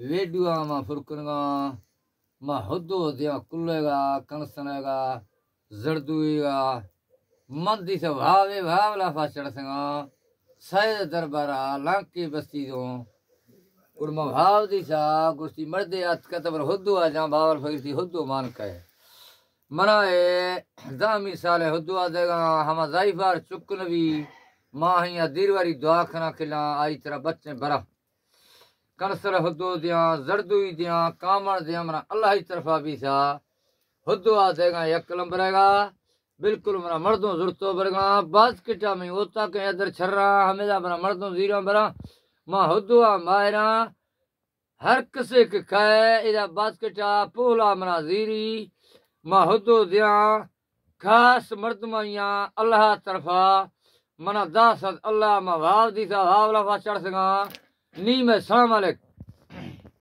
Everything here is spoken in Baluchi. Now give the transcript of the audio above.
ویڈیو آ ما فرکنگا، ما ہدو دیاں کلے گا، کنسنے گا، زڑدوئی گا، من دیسا بھاوے بھاو لافا چڑسگا، سید دربارا لانکی بستی دوں۔ اور ما بھاو دیسا گوشتی مردے اتکت بر ہدو آ جاں، بھاول فقیر تھی ہدو مان کئے۔ منا اے دہمی سال ہدو آ دیگا، ہما ضعیفار چک نبی، ما ہی دیرواری دعا کنا کلاں، آئی ترا بچیں برا۔ کنسل ہدو دیاں، زڑدوئی دیاں، کامن دیاں، منا اللہ ہی طرفا بیسا۔ ہدو آ دیگا یک لمبرے گا، بالکل منا مردوں زرتو برگا، باز کٹا میں ہوتا کہ ادھر چھرا، ہمیدا منا مردوں زیرا برا، ما ہدو آ ماہرا، ہر کسے کہ کہے، ادا باز کٹا پولا منا زیری، ما ہدو دیاں، خاص مردماں اللہ طرفا، منا داست اللہ ما واو دیسا، واو لفا چڑسگا، نی میں سلام علیکم۔